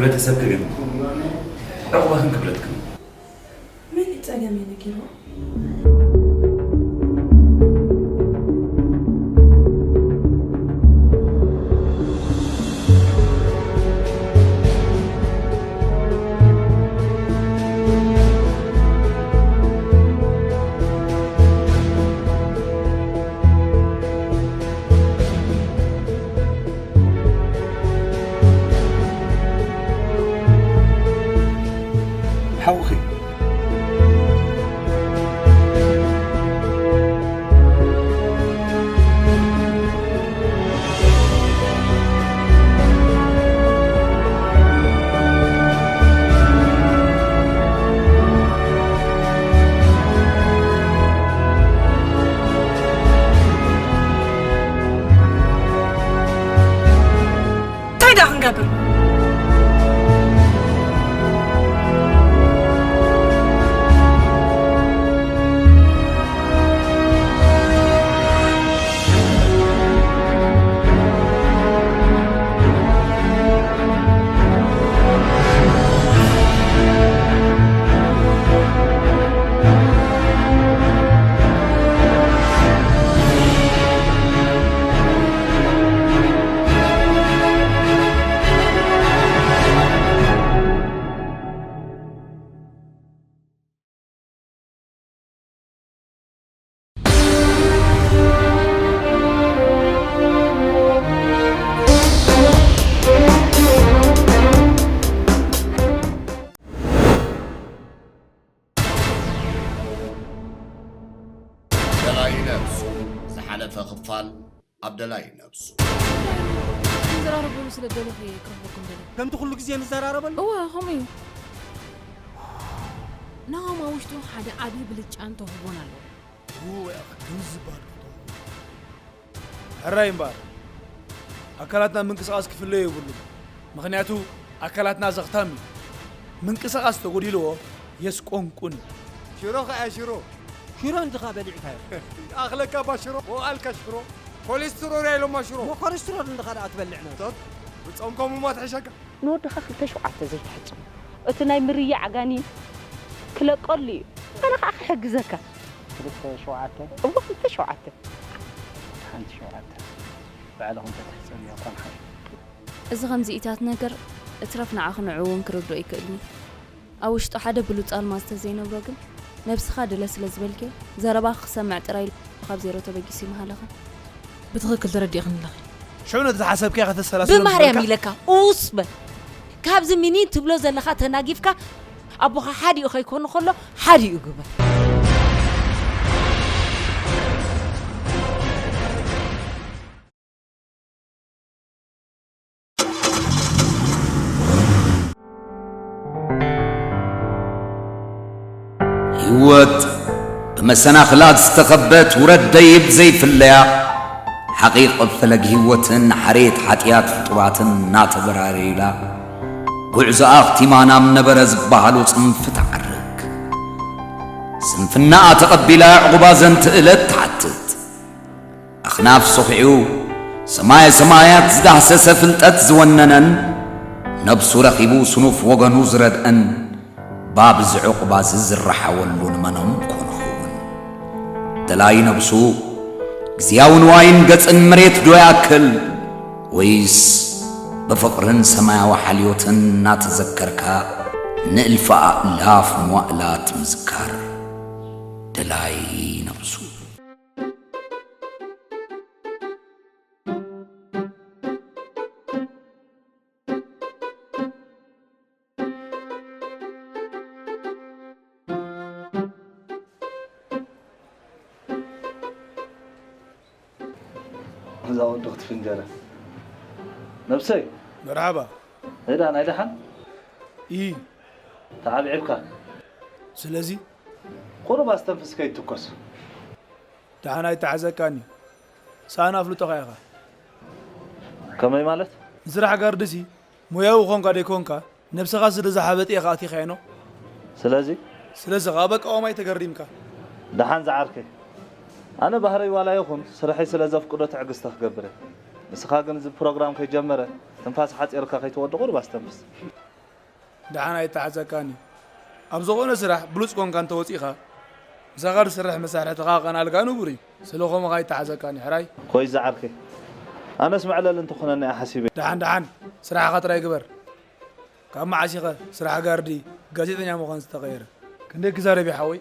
ቤተሰብኪ ግን ዕቑባኽን ክብረትክን። መን እዩ ጸገመይ ነጊርዎ? ሓውኺ። እንታይ ደኣ ክንገብር? ደላይ ነብሱ ዝሓለፈ ክፋል ኣብ ደላይ ነብሱ። ክንዘራረበሉ ስለ ደለኹ እየ ክረኽበኩም ደለ። ከምቲ ኩሉ ግዜ ንዘራረበሉ? እወ፣ ከምኡ እዩ። ናሆም ኣብ ውሽጡ ሓደ ዓቢ ብልጫን ተውህቦን ኣለዎ። እወ፣ ከምዚ ዝበሃል ክኸውን። ሕራይ እምበኣር፣ ኣካላትና ምንቅስቓስ ክፍለዮ የብሉን። ምኽንያቱ ኣካላትና ዘኽታም እዩ። ምንቅስቓስ ተጎዲልዎ የስቆንቁን እዩ። ሽሮ ከኣ ሽሮ። ሽሮ እንድኻ በሊዕካዮ። ይኣኽለካ እባ ሽሮ፣ መውኣልካ ሽሮ። ኮሌስትሮል ኢሎማ ሽሮ። እሞ ኮሌስትሮል እንድኻ ደኣ ትበልዕ ነበር። ቶት፣ ብጾም ከምኡ እሞ ትሕሸካ። ንወድኻ ክልተ ሸውዓተ ዘይትሕጽቦ። እቲ ናይ ምርያ ዓጋኒ ክለቀሉ እዩ። ኣነ ኸኣ ክሕግዘካ። ክልተ ሸውዓተ? እወ፣ ክልተ ሸውዓተ። ሓንቲ ሸውዓተ ባዕልኹም ተትሕጸብያ እኳ ምሓሸ። እዚ ከምዚኢታት ነገር እትረፍ ንዓኺ ንዕኡ እውን ክርድኦ ይክእል እዩ። ኣብ ውሽጡ ሓደ ብሉጽ ኣልማዝ ተዘይነብሮ ግን፣ ነብስኻ ድለ ስለ ዝበልክዮ፣ ዘረባኺ ክሰምዕ ጥራይ ኢሉ ካብ ዜሮ ተበጊሱ ይምሃለኻ። ብትኽክል ተረዲእኽኒ ኣለኺ። ሽዑ ነቲ ዝሓሰብክያ ከተሰላስሎ ምስ ብማርያም በቃ። ኢለካ፣ ኡስ በል። ካብዚ ሚኒን ትብሎ ዘለኻ ተናጊፍካ፣ ኣቦኻ ሓዲኡ ከይኮነ ከሎ፣ ሓዲኡ ግበር። ህይወት ብመሰናኽላት ዝተኸበት ውረድ ደይብ ዘይፍለያ፣ ሓቒቕ ፈለግ ህይወትን ሓሬት ሓጢኣት ፍጡራትን እናተበራረዩላ፣ ጉዕዞኣ ኣኽቲማ ናብ ነበረ ዝበሃሉ ጽንፊ ትዓርግ። ስንፍናኣ ተቐቢላ ዕቑባ ዘንትእለት ትሓትት። ኣኽናፍ ሰኺዑ ሰማየ ሰማያት ዝዳህሰሰ ፍልጠት ዝወነነን፣ ነብሱ ረኺቡ ስኑፍ ወገኑ ዝረድአን፣ ባብዚ ዕቑባዚ ዝረሓወሉ ንመኖም ኮን ኸውን? ደላይ ነብሱ፣ ግዝያዊ ንዋይን ገጽን መሬት ዶ ይኣክል? ወይስ ብፍቕርን ሰማያዊ ሓልዮትን እናተዘከርካ፣ ንእልፊ ኣእላፍ መዋእላት ምዝካር? ደላይ ነብሱ። እዛ ወዲ ክትፍንጀረ። ነብሰይ። መርሓባ። እዳ ናይ ደሓን? ኢ። ተዓብዒብካ። ስለዚ? ቁሩብ ኣስተንፍስ ከይትኮስ። ደሓን ኣይተሓዘካኒ። ሰኣን ኣፍልጦኻ ኢኻ። ከመይ ማለት? ንስራሕ ጋርድሲ ሞያዊ ኾንካ ደይኮንካ፣ ነብስኻ ስለ ዝሓበጥ ኢኻ ኣቲኻዮ ኖ። ስለዚ? ስለዚ ኸኣ በቃ ኦም ኣይተገሪምካ። ደሓን ዝዓርከይ። ኣነ ባህረይ ዋላ ይኹን ስርሐይ ስለ ዘፍቅዶ ትዕግስቲ ክገብር እየ። ንስኻ ግን እዚ ፕሮግራም ከይጀመረ ትንፋስ ሓጺርካ ከይትወዲ ቁሩብ ኣስተንፍስ። ደሓን ኣይተሓዘካን እዩ። ኣብ ዝኾነ ስራሕ ብሉጽ ኮንካ እንተወጺእኻ፣ ምሳኻ ዝሰርሕ መሳርሕትኻ ቀናልካ ንቡር እዩ። ስለ ከምኡ ከኣ ኣይተሓዘካን እዩ፣ ሕራይ። ኮይዛ ዓርከይ፣ ኣነስ መዕለሊ እንተኾነኒ እየ ሓሲበ። ደሓን ደሓን፣ ስራሕኻ ጥራይ ግበር። ካብ መዓስ ኢኸ ስራሕ ጋርዲ ጋዜጠኛ ምዃን ዝተቐየረ? ክንደይ ክዛረብ እዩ ሓወይ።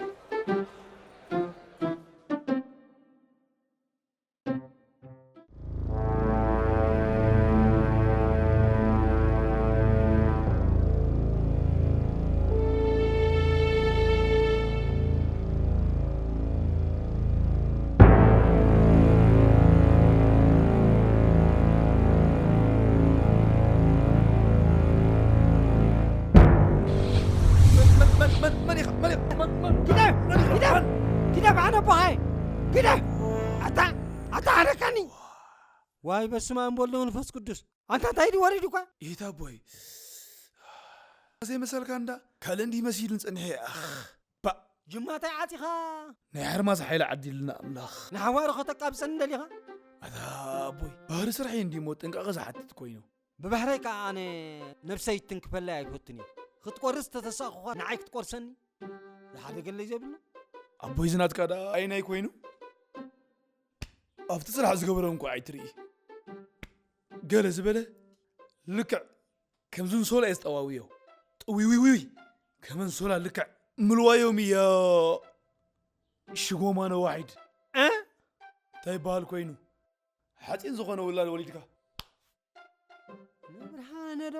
መን ኢኻ? መን ኢኻ? መን መን መን ኪዳን! ኪዳን! ኪዳን ብዓነ ኣቦኻየ! ኪዳን! ኣታ ኣታ ሓረካኒ! ዋይ በስመ ኣብ ወወልድ ወመንፈስ ቅዱስ! ኣንታ እንታይ ድዩ ወሪዱካ? ኢታ ኣቦይ ዘይመሰልካ እንዳ ካልእ እንዲህ መሲሉን ጸኒሐ ኣኽ ባእ! ጅማታይ ዓጺኻ ናይ ሓርማዝ ሓይሊ ዓዲልና ኣምላኽ። ንሓዋሩ ከተቃብጸኒ ደሊኻ? ኣታ ኣቦይ ባህሪ ስርሐይ እንዲሞ ጥንቃቐ ዝሓትት ኮይኑ። ብባህረይ ከኣ ኣነ ነብሰይ ትንክፈለይ ኣይፈቱን እየ። ክትቆርስ ተተሳእኹኻ ንዓይ ክትቆርሰኒ? ዝሓደገለይ ዘብሎ። ኣቦይ ዝናትካ ደኣ ኣየናይ ኮይኑ? ኣብቲ ስራሕ ዝገበሮ እንኳ ኣይትርኢ። ገለ ዝበለ ልክዕ ከም ዝንሶላ እየ ዝጠዋውዮ። ጥዊዊዊዊ ከም ኣንሶላ ልክዕ ምልዋዮም እያ። ሽጎማ ነዋሒድ እ? እንታይ ይበሃል ኮይኑ? ሓፂን ዝኾነ ውላድ ወሊድካ። ንብርሃነ ዶ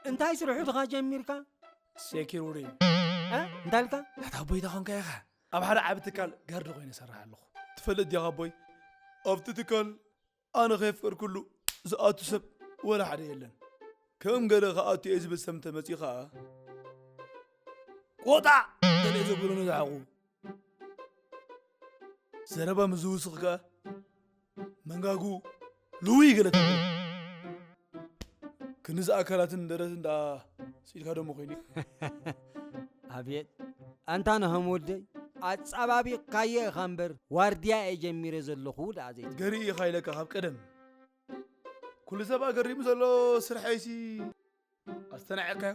እንታይ ስርሑ ድኻ ጀሚርካ? ሴኪሩሪ እ? እንታይ ኢልካ? ኣታ ኣቦይታ ኾንካ ኢኻ ኣብ ሓደ ዓቢ ትካል ጋርዲ ኮይነ ሰርሕ ኣለኹ። ትፈልጥ ዲኻ ኣቦይ ኣብቲ ትካል ኣነ ከየፍቀድኩሉ ዝኣቱ ሰብ ወላ ሓደ የለን። ከም ገለ ክኣቱ እየ ዝብል ሰብ እንተመጺኡ ኸኣ ቆጣዕ ገለ ዘብሎ ነዝሓቑ። ዘረባ ምስ ዝውስኽ ከኣ መንጋጉ ልውይ ገለ ተብሎ። ክንዚ ኣካላትን ደረትን ደኣ ስኢልካ ደሞ ኮይኑ። ኣቤት ኣንታ ናሆም ወደይ ኣጻባቢቕካዮ ኢኻ እምበር ዋርድያ እየ ጀሚረ ዘለኹ ደኣ ዘይትብል። ገርኢ ኢኻ ኢለካ ካብ ቀደም። ኩሉ ሰብ ኣገሪሙ ዘሎ ስርሐይሲ ኣስተናዒቕካዮ።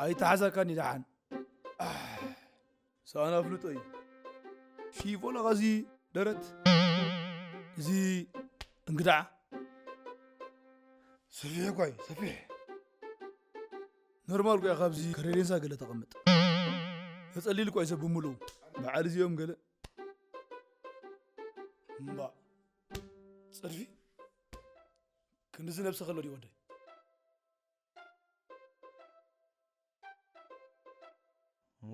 ኣይተሓዛካኒ ደሓን። ኣሕ፣ ሰኣን ኣፍልጦ እዩ። ሺፎ ለኻ እዚ ደረት። እዚ እንግዳዓ። ሰፊሕ እኳ እዩ፣ ሰፊሕ። ኖርማል እኳ እዩ፣ ካብዚ ከረሬንሳ ገለ ተቐምጥ። ተጸሊል እኳ እዩ ሰብ ብምሉኡ። በዓል እዚኦም ገለ። እምባእ። ጸድፊ? ክንድዚ ነብሰ ከሎ ድዩ ወደይ?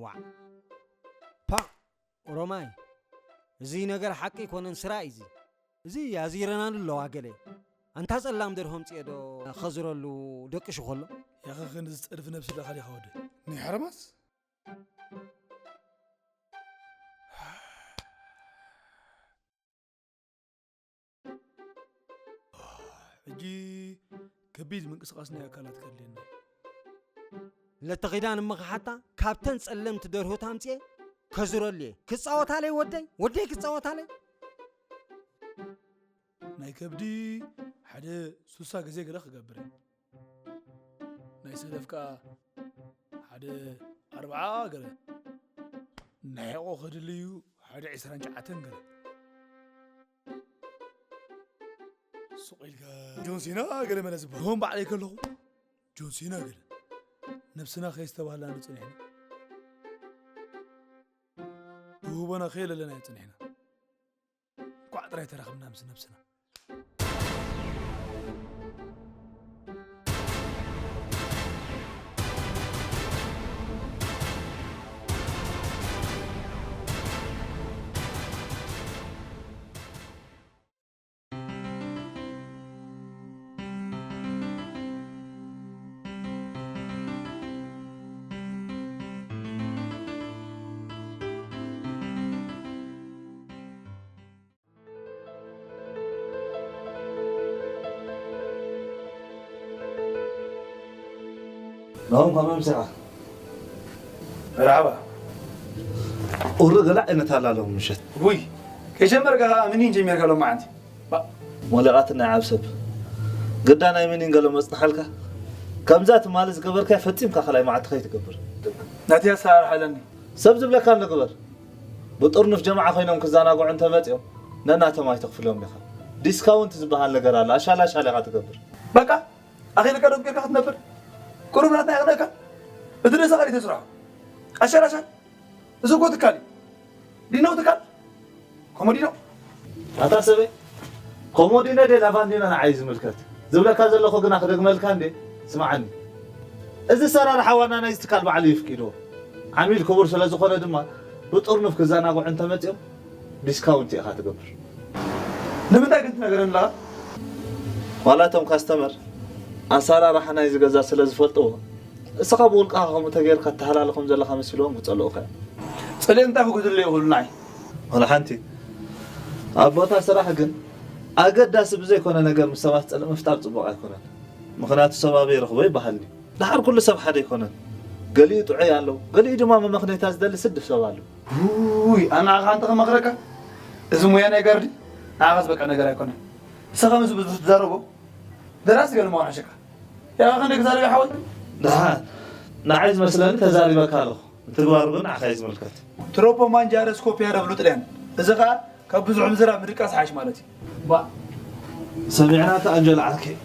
ዋዕ ፓ ኦሮማይ፣ እዚ ነገር ሓቂ ኣይኮነን፣ ስራ እዩ እዚ። እዚ ኣዚረናሉ ኣለዋ ገለ። ኣንታ ጸላም ደርሆ ኣምጽኤ ዶ ከዝረሉ ደቂሹ ከሎ? ያኸ ክንድዚ ጸድፊ ነብሲ ኣለኻ ዲኻ ወደይ? ናይ ሓረማስ? ሕጂ ከቢድ ምንቅስቓስ ናይ ኣካላት ከድልየና። ለተኺዳን እሞ ክሓታ ካብተን ጸለምቲ ደርሆት ኣምጽኤ ከዙረሉ እየ። ክጻወታለይ ወደይ፣ ወደይ ክጻወታለይ። ናይ ከብዲ ሓደ ሱሳ ግዜ ገለ ክገብር እየ። ናይ ሰለፍ ከኣ ሓደ ኣርብዓ ገለ። ናይ ሕቖ ከድልዩ ሓደ ዒስራን ትሽዓተን ገለ። ሱቕ ኢልካ ጆን ሲና ገለ መለ ዝበሃል። ሆን ባዕለይ ከለኹ ጆን ሲና ገለ። ነብስና ከየስተባህልና ዶ ጸኒሕና? ብህቦና ከየለለናዮ ጸኒሕና። እንኳዕ ጥራይ ተራኸብና ምስ ነብስና። ናሆም፣ ከመይ ምሳኻ? መርሓባ። ቁሪ ገለ ዓይነት ኣላ ሎም ምሸት። ውይ፣ ከይጀመርካ ከኣ ምኒን ጀሚርካ ሎም መዓንቲ። ባ- ሞለቓት ናይ ዓብ ሰብ። ግዳ ናይ ምኒን ገለ መጽንሓልካ? ከምዛ ትማሊ ዝገበርካዮ ፈጺምካ ካልኣይ መዓልቲ ከይትገብር። ናተይ ኣሰራርሓ ኣለኒ። ሰብ ዝብለካ ኣሎ ግበር። ብጥርኑፍ ጀምዓ ኮይኖም ክዘናግዑ እንተመጺኦም ነናቶም ኣይተኽፍሎም ኢኻ። ዲስካውንት ዝበሃል ነገር ኣሎ። ኣሻላሻል ኢኻ ትገብር። በቃ ኣኺልካ ዶ ጌርካ ክትነብር? ቁሩብ ናትና ይቕነካ። እቲ ደሳኻ ተስርሖ። ኣሻላሻል እዚ እኮ ትካል እዩ። ዲኖ ትካል ኮሞዲኖ። ኣታ ሰበይ፣ ኮሞዲኖ ደ ላቫንዲኖ ንዓይ ዝምልከት ዝብለካ ዘለኹ ግና ክደግመልካ እንዴ? ስምዓኒ። እዚ ሰራርሓ ዋና ናይዚ ትካል ባዕሉ ይፍቂዶ። ዓሚል ክቡር ስለ ዝኾነ ድማ ብጥርኑፍ ክዘናግዑ እንተመጺኦም ዲስካውንት ኢኻ ትገብር። ንምንታይ ግን ትነግረኒ ኣለኻ? ዋላ እቶም ካስተመር ኣሰራርሓ ናይዚ ገዛ ስለ ዝፈልጥዎ፣ እስኻ ብውልቅኻ ከምኡ ተገይርካ ተሃላልኾም ዘለኻ መሲልዎም ክጸልኡኻ እዮም። ጸሊኦም እንታይ ክጉድለይ ይኽእሉ ንዓይ? ዋላ ሓንቲ። ኣብ ቦታ ስራሕ ግን ኣገዳሲ ብዘይኮነ ነገር ምስ ሰባት ጸልእ ምፍጣር ጽቡቕ ኣይኮነን። ምኽንያቱ ሰብ ኣበይ ረኽቦ ይበሃል ድዩ? ደሓር ኩሉ ሰብ ሓደ ኣይኮነን። ገሊኡ ጥዑይ ኣሎ፣ ገሊኡ ድማ መመኽነይታ ዝደሊ ስድፍ ሰብ ኣሎ። ውይ፣ ኣነ ንዓኻ እንተ ክመኽረካ፣ እዚ ሙያ ናይ ጋርዲ ንዓኻስ በቃ ነገር ኣይኮነን። ንስኻ ምስ ብዙሕ ትዛረቦ ደራሲ ገለ ምዃን ሓሸካ። ያኻ ክንደይ ክዛረብ ይሓወይ? ደሓን፣ ንዓይ ዝመስለኒ ተዛሪበካ ኣለኹ። ንትግባሩ ግን ንዓኻ እዩ ዝምልከት። ትሮፖ ማንጃረ ስኮፒያረ ብሉ ጥልያን። እዚ ኸኣ ካብ ብዙሕ ምዝራብ ምድቃስ ሓይሽ ማለት እዩ። ባ ሰሚዕናካ ኣንጀላ ዓርከይ።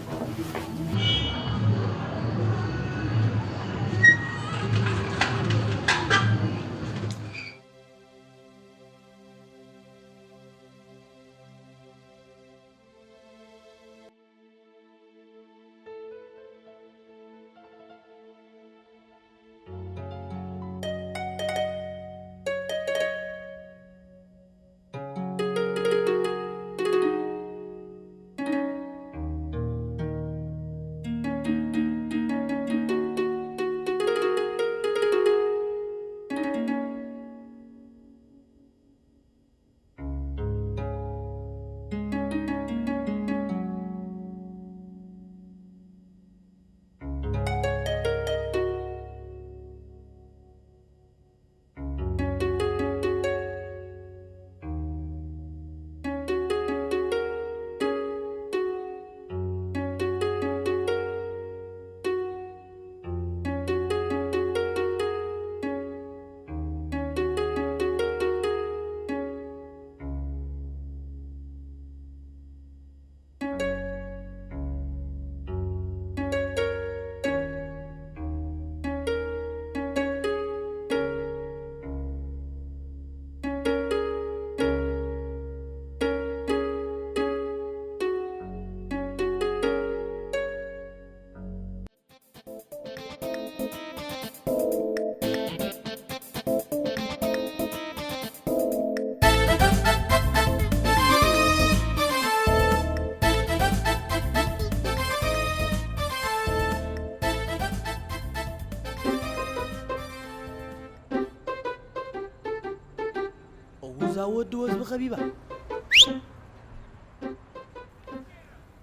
እዛ ወዲ ወዝቢ ከቢባ።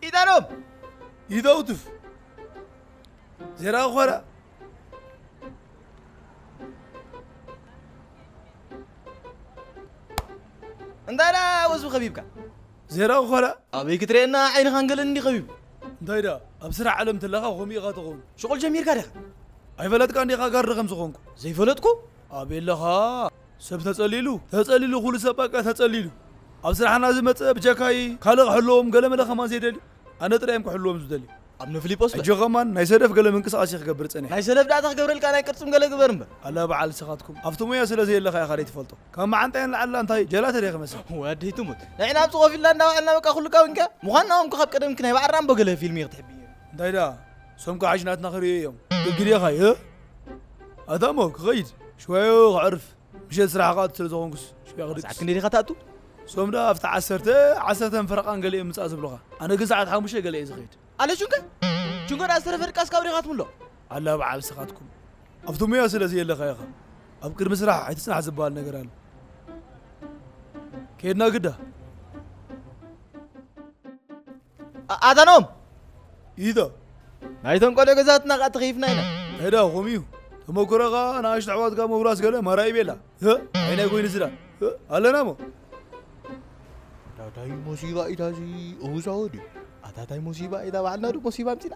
ኢዳኖም! ኢደውትፍ! ዜራ ኾራ! እንታይ ደኣ ወዝቢ ከቢብካ? ዜራ ኾራ! ኣበይ ክትርእየና ዓይንኻን ገለን እንዲ ከቢቡ? እንታይ ደኣ ኣብ ስራሕ ዓለም ተለኻ ከምኡ ኢኻ ትኸውን። ሽቑል ጀሚርካ ዲኻ? ኣይፈለጥካን ዲኻ ጋርዲ ከም ዝኾንኩ? ዘይፈለጥኩ? ኣበይ ኣለኻ? ሰብ ተጸሊሉ፣ ተጸሊሉ፣ ኩሉ ሰብ በቃ ተጸሊሉ። ኣብ ስራሕና ዝመጸ ብጀካይ ካልእ ክሕልዎም ገለመለ ከማን ዘይደሊ፣ ኣነ ጥራይ እዮም ክሕልዎም ዝደሊ። ኣብነ ፊሊጶስ በል። ሕጂ ከማን ናይ ሰደፍ ገለ ምንቅስቓስ እዩ ክገብር ጸኒሐ። ናይ ሰደፍ ደኣ እንታይ ክገብረልካ፣ ናይ ቅርጽም ገለ ግበር እምበር። ኣላ በዓል ንስኻትኩም፣ ኣብቲ ሙያ ስለ ዘየለኻ ኢኻ ዘይትፈልጦ። ካብ መዓንጣይ ንላዕሊ እንታይ ጀላተ ዲኻ መስል? ወደይ ትሙት። ንሕና ኣብዚ ኮፍ ኢልና እንዳበላዕና በቃ ኩሉ ካውንካ። ምዃንና እኮ ካብ ቀደምኪ ናይ በዓል ራምቦ ገለ ፊልም እዩ ክትሕብዮ። እንታይ ደኣ፣ ሶም ከሓሽ ናትና ክርእዩ እዮም። ግዲ ዲኻ፣ እ? ኣታሞ ክኸይድ፣ ሽዋዮ ክዕርፍ። ምሸት ስራሕ ክኣቱ ስለ ዝኾንኩስ ሽቢያ ክድቅስ። ሰዓት ክንደይ ዲኻ ትኣቱ? ሶም ደኣ ኣብቲ ዓሰርተ፣ ዓሰርተን ፈረቓን ገለ እዮም ምጻእ ዝብሉኻ። ኣነ ግን ሰዓት ሓሙሽተ ገለ እየ ዝኸይድ። ኣለ ቹንከ? ቹንከ ደኣ ዝተረፈ ድቃስ ካብ ዲኻ ትምሎ? ኣላ በዓል ንስኻትኩም። ኣብቲ ሙያ ስለ ዘየለኻ ኢኻ። ኣብ ቅድሚ ስራሕ ኣይትጽናሕ ዝበሃል ነገር ኣሎ። ከይድና ግዳ። ኣ-፣ ኣታኖም! ኢታ። ናይቶም ቆልዑ ገዛትና ኸኣ ተኸይፍና ኢና። ሄዳ፣ ከምኡ እዩ። ተመኩሮኻ ንኣሽቱ ኣሕዋትካ ምውራስ ገለ ማራ እዩ ቤላ። ህ? ዓይናይ ኮይኑ ዝዳ። ህ? ኣለና እሞ። ኣታ ታይ ሞሲባ ኢታ እዚ እውዛ ወዲ። ኣታ ታይ ሞሲባ ኢታ ባዕልና ዶ ሞሲባ ኣምጺና?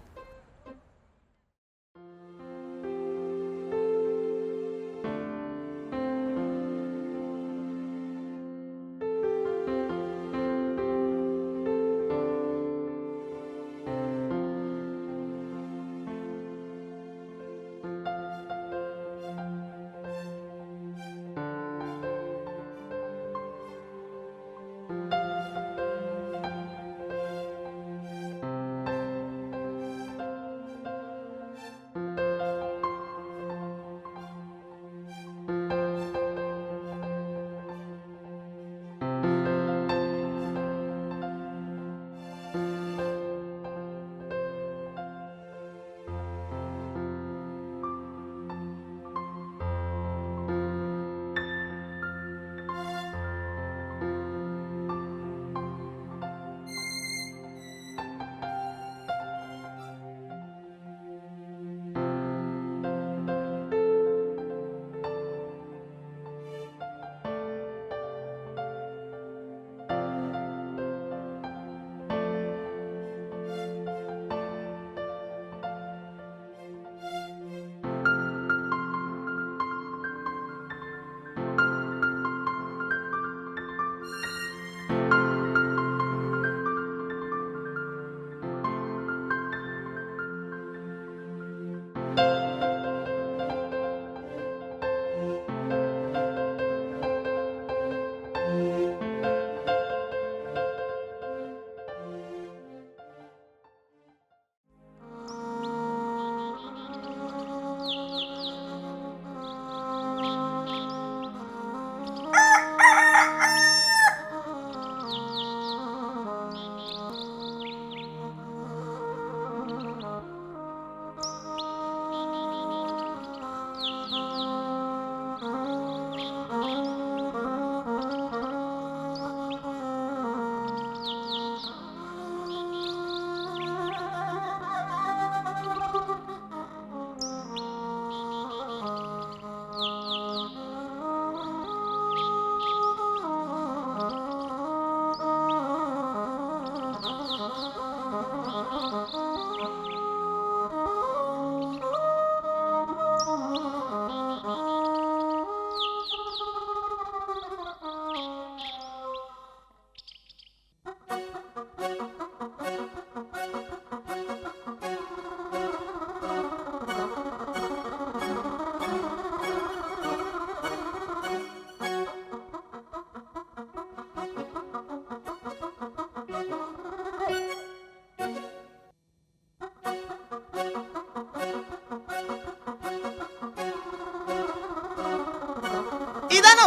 ኢዛኖ!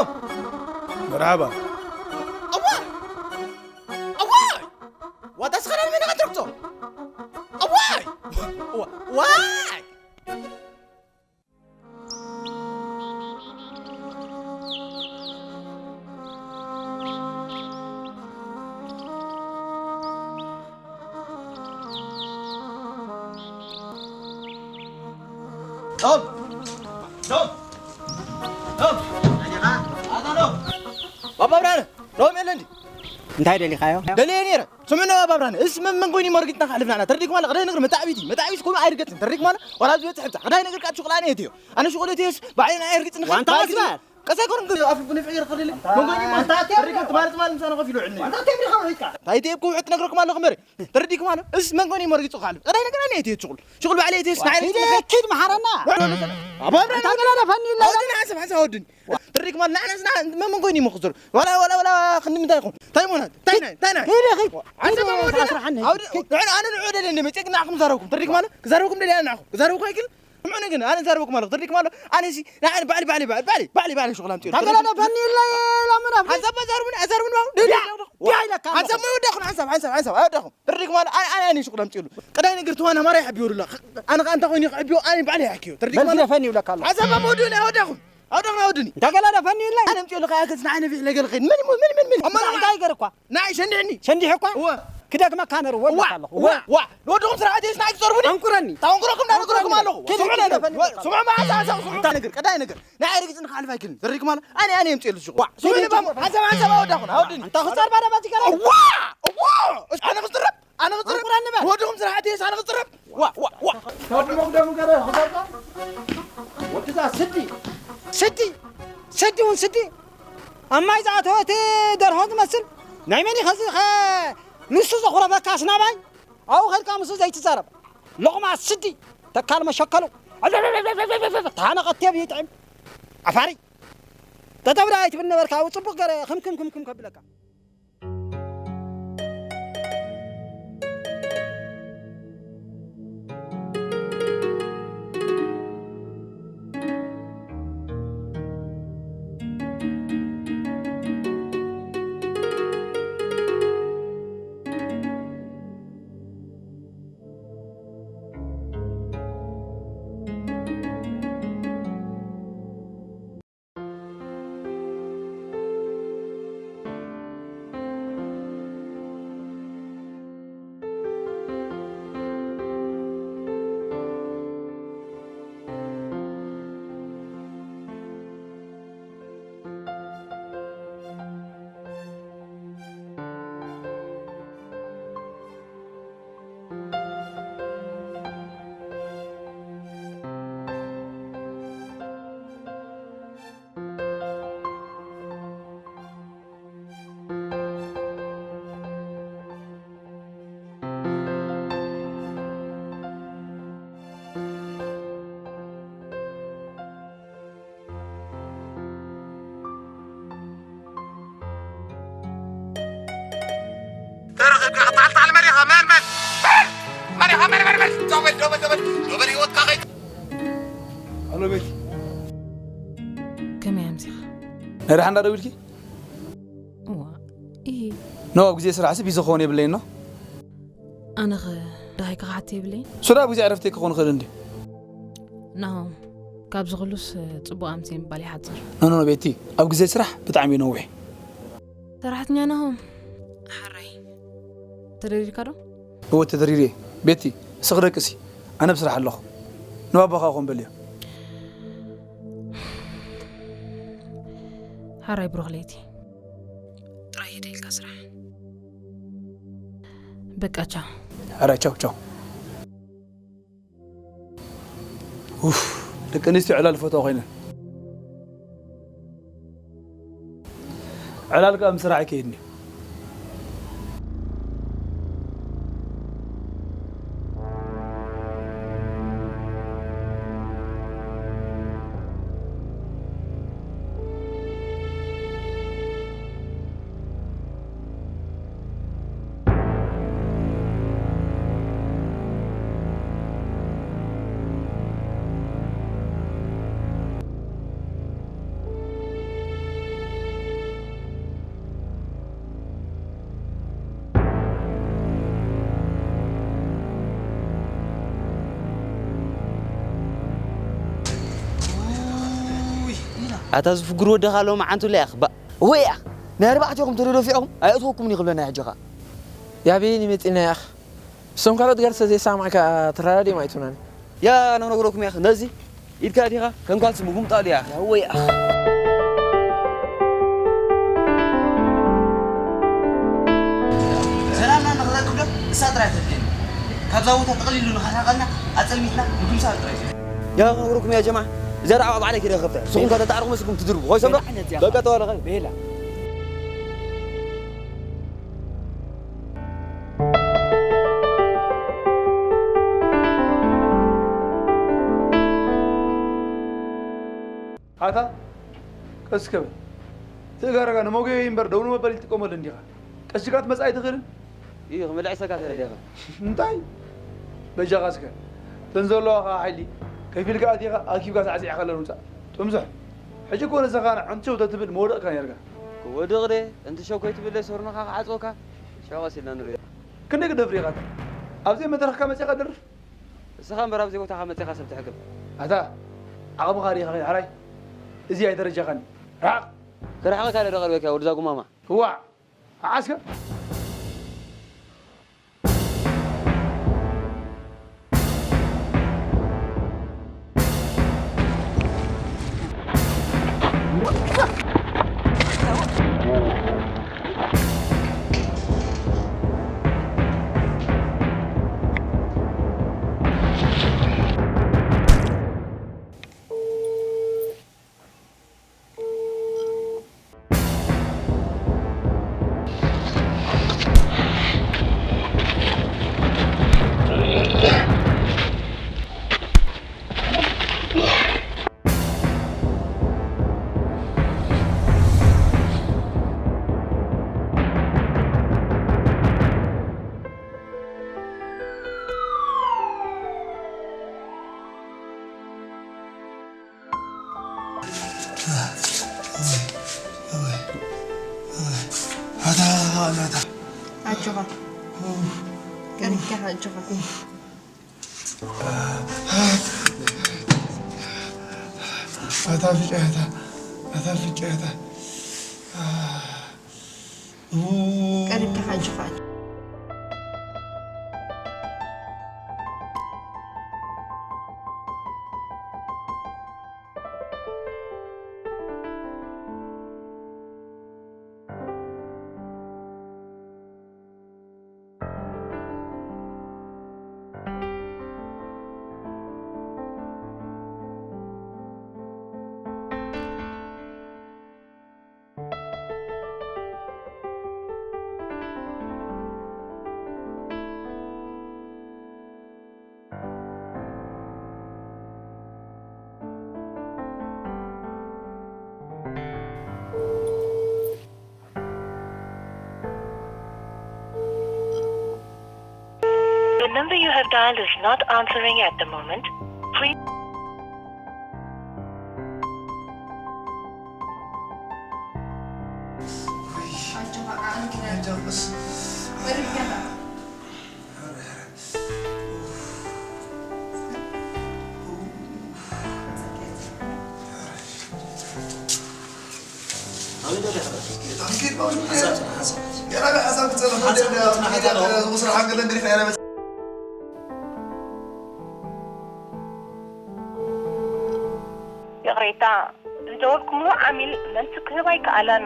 መርሓባ። እዋ! እዋ! ዋታ ስኸራን መን ቐትርክቶ? እዋይ! ዋይ! ዶም! ዶም! ዶም! ኣታ ዶም! ባባ ብርሃነ! ዶም የለ እንዲ? እንታይ ደሊኻዮ? ደልየ ነይረ። ስምዕና ባባ ብርሃነ፣ እስ መን መን ኮይኑ መርጊጽና ከሕልፍና ኢና? ተረዲእኩም ኣሎ? ቅዳይ ነገር መታዕቢቲ፣ መታዕቢቲ ኮይኑ ኣይርገጽን። ተረዲእኩም ኣሎ? ዋላ ዝበጽሕ ብታ። ቅዳይ ነገር ካት ሹቕላ እኔ እትዮ። ኣነ ሹቕለ እትዮስ፣ ባዕልና ኣይርግጽን። ዋንታ ኣስባል። ቀሳይ ኮርም ግን ኣፍ ብንፍዒ ይርኸልልኝ። መንጎኒ ማስታ ማለት ማለት ምሳና ከፊሉ ዕድነ። ዋንታ ተብሪኻ ወይቃ። ታይቴ እኮ ውዕጥ ነግረኩም ኣለኹ መሪ። ተረዲእኩም ኣሎ? እስ መንጎኒ መርጊጹ ከሕልፍ። ቅዳይ ነገር ኣነ እትዮ ሹቕል። ሹቕል ባዕለ እትዮስ፣ ንዓይ ኪድ፣ ኪድ መሓረና። ኣባ ብርሃነ፣ ኣውድን ሓንሳብ፣ ሓንሳብ ኣውድን። ትርዲክ ማለት ንዓና ስና መመንጎይኒ ይመኽዝር። ዋላ ዋላ ዋላ ክንዲ ምንታይ ይኹን? እንታይ ይኾን? እንታይ ናይ? እንታይ ናይ? ሂድ፣ ሂድ። ሓንሳብ ሂድ፣ ኣውድን። ኣስራሓኒ። ኣውድን። ንዑ ኣነ ንዑ ደለ እንደ መጨቅ ንዓኹም ዛረብኩም። ትርዲክ ማለት ክዛረብኩም ደለ ንዓኹም። ክዛረብኩም ኣይክል? ምዑነ ግን ኣነ ዛረብኩም ኣለኹ። ትርዲክ ማለት ኣነ ሲ ንዓን ባዕሊ ባዕሊ ባዕሊ ባዕሊ ባዕሊ ባዕሊ ሹቕላም ጽዮን። ተገላለ በኒ ኢለ ላምና። ሓንሳብ ዛረቡን ኣዛረቡን ባው። ዲያ፣ ዲያ ኢለካ ኣለኹ። ሓንሳብ መወዳኹም ሓንሳብ ሓንሳብ ሓንሳብ ኣወዳኹም። ትርዲክ ማለት ኣነ ኣነ ኣነ ሹቕላም ጽዮን። ቅዳይ ነገር ትዋና ማራ ይሕብዮ ዱላ። ኣነ ኸ ኣንታ ኾይኒ ክሕብዮ ኣነ ባዕሊ ይሓክዮ። ትርዲክ በል ማለት ግደፈኒ ይብለካ ኣለኹ። ሓንሳብ መወዳኹም ኣወዳኹም። ኣውደቕና ኣውድኒ። እንታ ገላ ደፈኒ ኢለይ። ኣነ ምጽኦ ለካ ያከስ ንዓይ ነፊሕ ለገል ኸይድ። ምን ምን ምን ምን ምን። ኣማ እንታይ ገርኳ? ናይ ሸንድዕኒ። ሸንዲሕ እኳ? እወ። ክደግመካ ነሩ እወ፣ ወላካ ኣለኹ። እወ፣ እወ። ዋ። ወድኹም ስርዓት የስ ናይ ትጸርቡኒ። ኣንቁረኒ። ታንቁረኩም ናንቁረኩም ኣለኹ። ኪድ፣ ስምዑ ኪድ፣ ነገር። ደፈኒ ወ-፣ ይብለካ። ስምዑ መዓዛ ሓሳብ ስምዑ። እንታይ ነገር? ቀዳይ ነገር። ናይ ርግጽን ካልፋ ይክል። ዘሪኩም ኣሎ። ኣነ ኣነ የምጽኦ ልጅ። ዋ። ስምዑ ኪድ፣ ባም። ኪድ። ሓንሳብ ሓንሳብ ኣወዳኹን። ኣውድኒ። ኣንታ ክጸርባ ደማ ዚገራ። ዋ። ዋ። እስ ኣነ ክዝረብ። ኣነ ክዝረብ። ኣንቁራኒ በል። ወድኹም ስራሕቲ የስ ኣነ ክዝረብ። ዋ፣ ዋ፣ ዋ። ወዲ መጉደሙ ገረ ክዘርባ። ወድዛ ስዲ። ስዲ። ስዲ እውን ስዲ። ኣብ ማይ ዝኣተወት ደርሆ ዝመስል። ናይ መን እዩ ኸዚ ኸ ንሱ ዘኹረበካስ ናባይ? ኣብኡ ኸድካ ምስኡ ዘይትዛረብ። ሎቕማ ስዲ። ተካል መሸከሉ። ተሃነቐ ቴብ ይጥዕም። ዓፋሪ። ጠጠብዳ ኣይትብል ነበርካ። ኣብኡ ጽቡቕ ገረ ክምክም ክምክም ከብለካ። ተረኺብካ ክትዓልታዓል መሪኻ መን መን? መን? መሪኻ መን መን መን? ደው በል፣ ደው በል፣ ደው በል፣ ደው በል፣ ህይወትካ ከይ- ኣሎ ቤቲ። ከመይ ኣምሲኻ? ናይ ደሓን ዳ ደው ኢልኪ? እዋ፣ ኢሂ። ኖ፣ ኣብ ግዜ ስራሕሲ ቢዚ ክኸውን የብለይን ኖ? ኣነኸ ደሃይ ክኸሓት የብለይን? ሱዳ ኣብ ግዜ ዕረፍተይ ክኸውን ይኽእል እንድዩ። ናሆም፣ ካብዚ ኩሉስ ጽቡቕ ኣምስየ ምባል ይሓጽር። ኖ፣ ኖ፣ ኖ፣ ቤቲ፣ ኣብ ግዜ ስራሕ ብጣዕሚ እዩ ነዊሕ። ሰራሕተኛ ናሆም፣ ሓራይ። ተደሪርካ ዶ? እወ፣ ተደሪርየ። ቤቲ፣ እስኺ ደቅሲ፣ ኣነ ብስራሕ ኣለኹ። ንባባኻ ኮን በልዮ። ሓራይ ብሩኽ ለይቲ። ጥራይ ሂደ ኢልካ ስራሕ። በቃ ቻው። ሓራይ ቻው፣ ቻው። ኡፍ፣ ደቂ ኣንስትዮ ዕላል ፈትዋ ኮይነን። ዕላል ከኣ ምስ ስራሕ ኣይከይድን እዩ። ኣታ ዝፍግር ወደኻ ሎማዓንቲ ለ ያኽ ባ ወይ ያኽ ናይ ኣርባዕቲኹም ተደደፊዕኹም ኣይእትወኩምን ይኽብለና ሕጂ ኸ ያቤን ይመፅና ያኽ እሶም ካልኦት ጋር ሰዘይሰማዕካ ተራዳዲኦም ኣይትብላኒ ያ ነነግረኩም ያኽ ነዚ ኢድካ ዲኻ ከም ካልሲ ምጉምጣሉ ያኽ ወይ ያኽ ሰላምና ንኽረክብ ዶ እሳ ጥራይ ተድልየኒ ካብዛ ቦታ ጠቕሊሉ ንኽርሕቐልና ኣፀልሚትና ምግምሳል ጥራይ ያ ነግረኩም ያ ጀማ እዛ ዳዕዋ ባዕለይ ከይደ ከፍታ ስኹም ከተጣዕርኹ መስኩም ትድርቡ ኮይሰም ዶ በቃ ተዋለ ኸ ቤላ ኣታ ቀስ ከበል ትእጋረጋ ንመጎየይ እምበር ደው ንመበል ይጥቀመሉ እንዲኻ ቀስካ ክትመፅእ ኣይትኽእልን እዩ ክምልዕሰካ ተረዲኻ እንታይ በጃኻ እስከ እተን ዘለዋ ከዓ ሓይሊ ከፊልካ ኣቲኻ ኣኪብካ ሳዕሲዕካ ለምፃእ ጥምዝሕ ሕጂ እኮ ንስኻ ንዓንቸው ተትብል መውደቕካ ነርካ ክወድቕ ደ እንቲ ሸው ከይትብለይ ሰርኖኻ ክዓፅወካ ሽዑ ቀስ ኢልና ንሪኦ ክንደይ ክደፍር ኢኻ ኣብዚ መድረኽካ መፂኻ ደርፍ እስኻ እምበር ኣብዚ ቦታኻ መፂኻ ሰብ ትሕግም ኣታ ዓቕምኻ ርኢኻ ከይድ ሓራይ እዚ ኣይደረጃኻን ርሓቕ ክርሕቐካ ደ ደቐርበካ ወድዛ ጉማማ ክዋዕ ዓስከር ኣጆኻ ቀሪብካ ኣጆኻ ኣታ ፍጨታ ኣታ ፍጨታ ቀሪብካ ኣጆኻ The number you have dialed is not answering at the moment. Please. ይቕሬታ፣ ዝደወልኩምሉ ዓሚል መልሲ ክህብ ኣይከኣለን።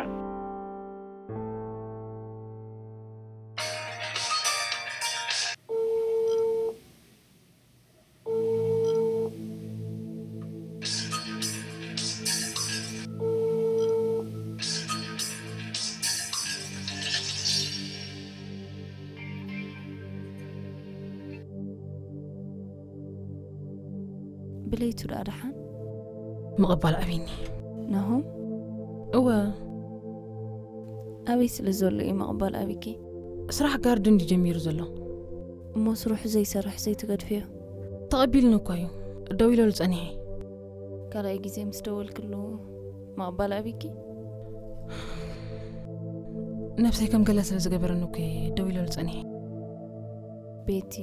ብለይቱ ደኣ ደሓን ምቕባል ኣብይኒ ናሆም እወ ኣበይ ስለ ዘሎ እዩ ምቕባል ኣብይኪ ስራሕ ጋርድን ድዩ ጀሚሩ ዘሎ እሞ ስርሑ ዘይሰርሕ ዘይትገድፍዮ ተቐቢልኒ እኳ እዩ ደው ኢለሉ ጸኒሐ ካልኣይ ግዜ ምስ ደወልክሉ ምቕባል ኣብይኪ ነብሰይ ከም ገለ ስለ ዝገበረኒ እኮ እየ ደው ኢለሉ ጸኒሐ ቤቲ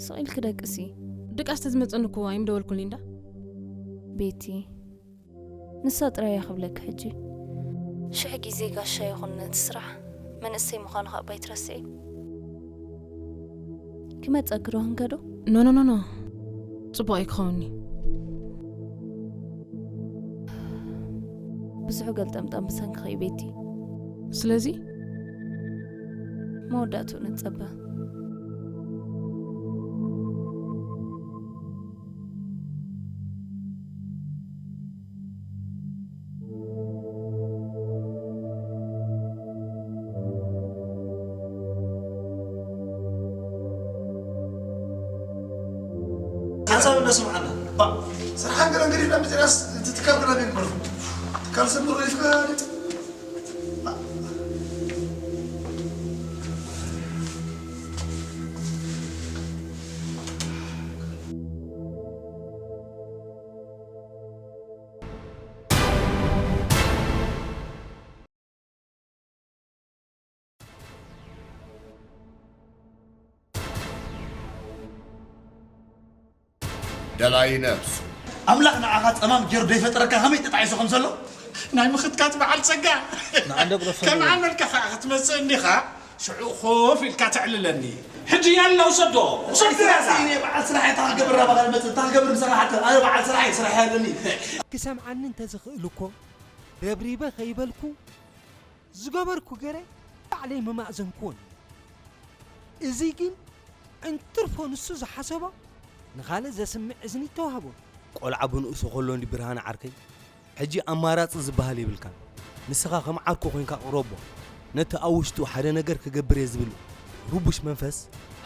ስቕ ኢልኪ ደቅሲ ድቃስ ተዝመጸኒ እኮ ኣይምደወልኩን ሊንዳ ቤቲ ንሳ ጥራይ እያ ክብለኪ ሕጂ። ሽሕ ግዜ ጋሻ ይኹን ነቲ ስራሕ፣ መንእሰይ ምዃኑ ከኣ ባይትረስዒ። ክመጸኪ ዶ ክንከዶ? ኖ፣ ኖ፣ ኖ፣ ኖ። ጽቡቕ ኣይክኸውን'ዩ። ብዙሕ ገልጠምጠም ብሰንክኺ እዩ ቤቲ። ስለዚ? መወዳእትኡ ንጸበ። ሓንሳብ እንዶ ስምዓና። ባ፣ ስርሓን ገለ እንግዲህ ናብ መጨረስ እቲ ትካል ገለ ቤት ብር። ትካል ስም ብር ይፍቀድ። ባ። ደላይ ነብሱ። ኣምላኽ ንዓኻ ጸማም ጌሩ ዘይፈጠረካ ከመይ ተጣዒሱ ከም ዘሎ? ናይ ምኽትካት በዓል ጸጋ። ንዓንደ ብሎ ከም ፈለገ። ዓመልካ ኸኣ ክትመጽእ እንዲኻ፣ ሽዑ ኮፍ ኢልካ ተዕልለኒ። ሕጂ ያላ ውሰዶ፣ ውሰዶ ያላ። እኔ በዓል ስራሕ እየ፣ ታኽገብር ናባኻ ልመጽእ፣ ታኽገብር ምሰራሓት፣ ኣነ በዓል ስራሕ እየ፣ ስራሕ ያለኒ። ክሰምዓኒ እንተዝኽእል እኮ፣ ረብሪበ ከይበልኩ፣ ዝገበርኩ ገረ ባዕለይ ምማእዘንኩዎን። እዚ ግን ዕንትርፎ ንሱ ዝሓሰቦ ንኻልእ ዘስምዕ እዝኒ ተዋህቦ። ቆልዓ ብንኡሱ ከሎ እንዲ ብርሃነ ዓርከይ፣ ሕጂ ኣማራጺ ዝበሃል የብልካን። ንስኻ ከም ዓርኩ ኮይንካ ቅረቦ። ነቲ ኣብ ውሽጡ ሓደ ነገር ክገብር እየ ዝብል ርቡሽ መንፈስ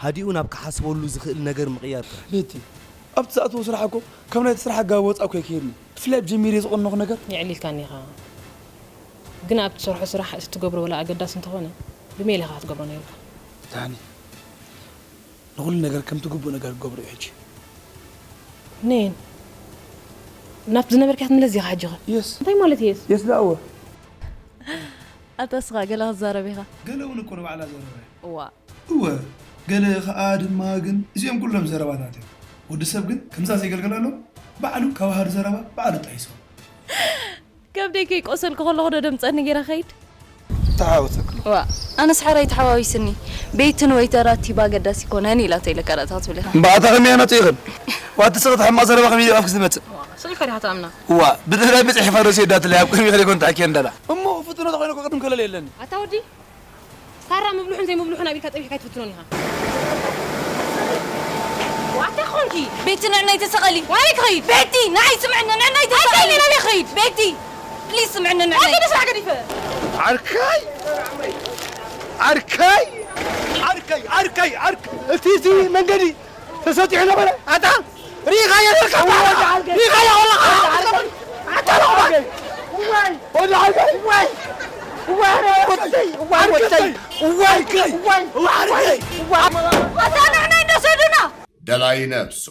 ሃዲኡ ናብ ክሓስበሉ ዝኽእል ነገር ምቕያር ጥራሕ። ቤቲ፣ ኣብቲ ዝኣተዎ ስራሕ እኮ ካብ ናይቲ ስራሕ ኣገባብ ወጻእ እኮ ኣይከይድን እዩ። ብፍላይ ኣብ ጀሚረ ዝቐነኹ ነገር የዕሊልካኒ ኢኻ። ግን ኣብ ትሰርሖ ስራሕ እቲ ትገብሮ ወላ ኣገዳሲ እንተኾነ፣ ብሜላ ኢኻ ክትገብሮ ነይሩካ። ዳኒ፣ ንኹሉ ነገር ከምቲ ግቡእ ነገር ክገብሮ እዩ ሕጂ። ነየን? ናብቲ ዝነበርካ ክትምለስ ዲኻ ሕጂ ኸ? የስ። እንታይ ማለት የስ? የስ ደኣ እወ። ኣታ እስኻ ገለ ክትዛረብ ኢኻ። ገለ እውን እኮ ንባዕላ ዘረባ እያ። እዋ። እወ፣ ገለ ኸኣ ድማ ግን እዚኦም ኩሎም ዘረባታት እዮም። ወዲ ሰብ ግን ከምዛ ዘይገልገለሎም ባዕሉ ካብ ኣሃዱ ዘረባ ባዕሉ ጣይሶ። ከብደይ ከይቆሰልኩ ከለኹ ዶ ደምጸኒ ጌራ ኸይድ? ተሓወሰክሉ። ዋ፣ ኣነስ ሓራይ ተሓዋዊስኒ። ቤትን ወይተር ኣቲ ባገዳሲ ኮነን ኢላቶ ኢለካ ዳእታ ክትብል ኢኻ። እምበኣር ኣታ ከመይ ኣመጹ ኢኽን? ዋቲ ስቕቲ ሕማቕ ዘረባ ከመይ ይቐፍክ ዝመጽእ? ዋ፣ ስቕ ኢልካ ዲኻ ትኣምና? ዋ፣ ብድሕራይ ብጽሒፋ ዶ ሲወዳትለይ ኣብ ቅድሚ ኢኽን ይኮን ተኣኪ እንደላ። እሞ ፍጥኖ ተኾይኑ እኮ ቅድም ከለል የለኒ። ኣታ ወዲ፣ ካራ ምብልሑን ዘይምብልሑን ኣብ ኢድካ ጠቢሕካ ኣይትፍትኖን ኢኻ። ዋታ ኾንኪ? ቤቲ ንዕናይ ተሰቐሊ። ዋበይ ክኸይድ? ቤቲ ንዓይ ስምዕኒ፣ ንዕናይ ተሰቐሊ። ኣይከይድን፣ ኣበይ ክኸይድ? ቤቲ ፕሊዝ ስምዕኒ ንዕናይ። ኣከደ ስራሕ ገዲፈ። ዓርከይ! ዓርከይ! ዓርከይ! ዓርከይ! ዓርከይ! እቲ፣ እቲ መንገዲ ተሰጢሑ ነበረ። ኣታ ሪኢኻዮ ነርካ። ሪኢኻዮ ወላኻ። ኣታ ሮባ። እዋይ። ወዲ ዓርከይ። እዋይ። እዋይ። ወደይ። እዋይ ወደይ። እዋይ። እዋይ። እዋይ። ኣታ ንሕና እንደሰዱና። ደላይ ነብሱ።